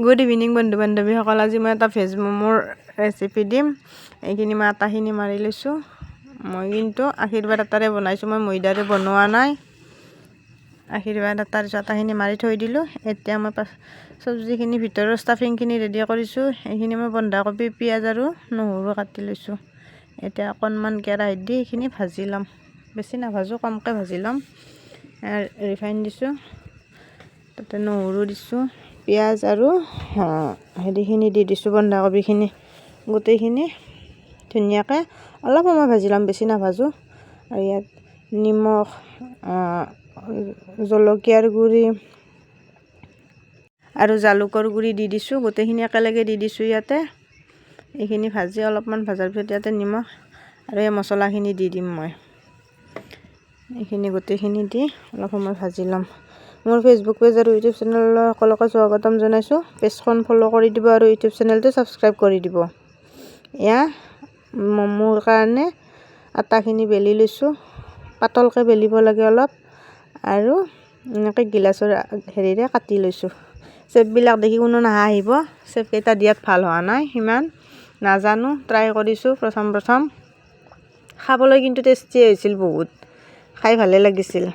Good evening বন্ধু বান্ধৱীসকল। আজি মই এটা ভেজ ম'ম'ৰ ৰেচিপি দিম। এইখিনি মই আটাখিনি মাৰি লৈছোঁ। মই কিন্তু আশীৰ্বাদ আটাৰে বনাইছোঁ, মই ময়দাৰে বনোৱা নাই। আশীৰ্বাদ আটাৰ আটাখিনি মাৰি থৈ দিলোঁ। এতিয়া মই চব্জিখিনি, ভিতৰৰ ষ্টাফিংখিনি ৰেডি কৰিছোঁ। এইখিনি মই বন্ধাকবি, পিঁয়াজ আৰু নহৰু কাটি লৈছোঁ। এতিয়া অকণমান কেৰাহীত দি এইখিনি ভাজি ল'ম। বেছি নাভাজোঁ, কমকৈ ভাজি ল'ম। ৰিফাইন দিছোঁ, তাতে নহৰু দিছোঁ, পিঁয়াজ আৰু হেৰিখিনি দি দিছোঁ, বন্ধাকবিখিনি। গোটেইখিনি ধুনীয়াকৈ অলপ সময় ভাজি ল'ম, বেছি নাভাজোঁ। আৰু ইয়াত নিমখ, জলকীয়াৰ গুড়ি আৰু জালুকৰ গুড়ি দি দিছোঁ। গোটেইখিনি একেলগে দি দিছোঁ ইয়াতে। এইখিনি ভাজি, অলপমান ভজাৰ পিছত ইয়াতে নিমখ আৰু এই মছলাখিনি দি দিম মই। এইখিনি গোটেইখিনি দি অলপ সময় ভাজি ল'ম। মোৰ ফেচবুক পেজ আৰু ইউটিউব চেনেললৈ সকলোকে স্বাগতম জনাইছোঁ। পেজখন ফ'ল' কৰি দিব আৰু ইউটিউব চেনেলটো ছাবস্ক্ৰাইব কৰি দিব। এয়া ম'ম'ৰ কাৰণে আটাখিনি বেলি লৈছোঁ। পাতলকৈ বেলিব লাগে অলপ আৰু এনেকৈ গিলাচৰ হেৰিৰে কাটি লৈছোঁ। চেপবিলাক দেখি কোনো নাহাঁহিব। চেপকেইটা দিয়াত ভাল হোৱা নাই সিমান, নাজানো, ট্ৰাই কৰিছোঁ প্ৰথম প্ৰথম। খাবলৈ কিন্তু টেষ্টি হৈছিল বহুত, খাই ভালে লাগিছিল।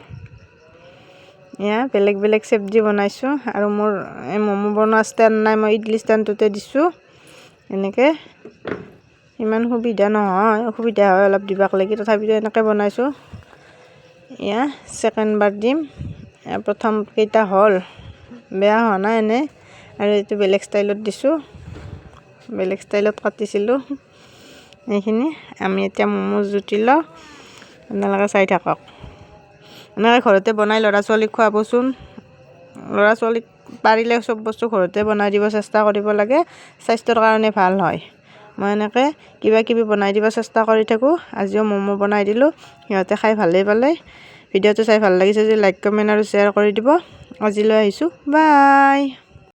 এয়া বেলেগ বেলেগ চেপ দি বনাইছোঁ। আৰু মোৰ এই ম'ম' বনোৱা ষ্টেণ্ড নাই, মই ইডলি ষ্টেণ্ডটোতে দিছোঁ এনেকৈ। ইমান সুবিধা নহয়, অসুবিধা হয় অলপ দিবাক লাগি, তথাপিতো এনেকৈ বনাইছোঁ। এয়া ছেকেণ্ড বাৰ দিম। প্ৰথম কেইটা হ'ল, বেয়া হোৱা নাই এনেই। আৰু এইটো বেলেগ ষ্টাইলত দিছোঁ, বেলেগ ষ্টাইলত কাটিছিলোঁ এইখিনি। আমি এতিয়া ম'ম' জুতি লওঁ, আপোনালোকে চাই থাকক। এনেকৈ ঘৰতে বনাই ল'ৰা ছোৱালীক খুৱাবচোন। ল'ৰা ছোৱালীক পাৰিলে চব বস্তু ঘৰতে বনাই দিব চেষ্টা কৰিব লাগে, স্বাস্থ্যৰ কাৰণে ভাল হয়। মই এনেকৈ কিবা কিবি বনাই দিব চেষ্টা কৰি থাকোঁ। আজিও ম'ম' বনাই দিলোঁ, সিহঁতে খাই ভালেই পালে। ভিডিঅ'টো চাই ভাল লাগিছে যদি লাইক, কমেণ্ট আৰু শ্বেয়াৰ কৰি দিব। আজিলৈ আহিছোঁ, বাই।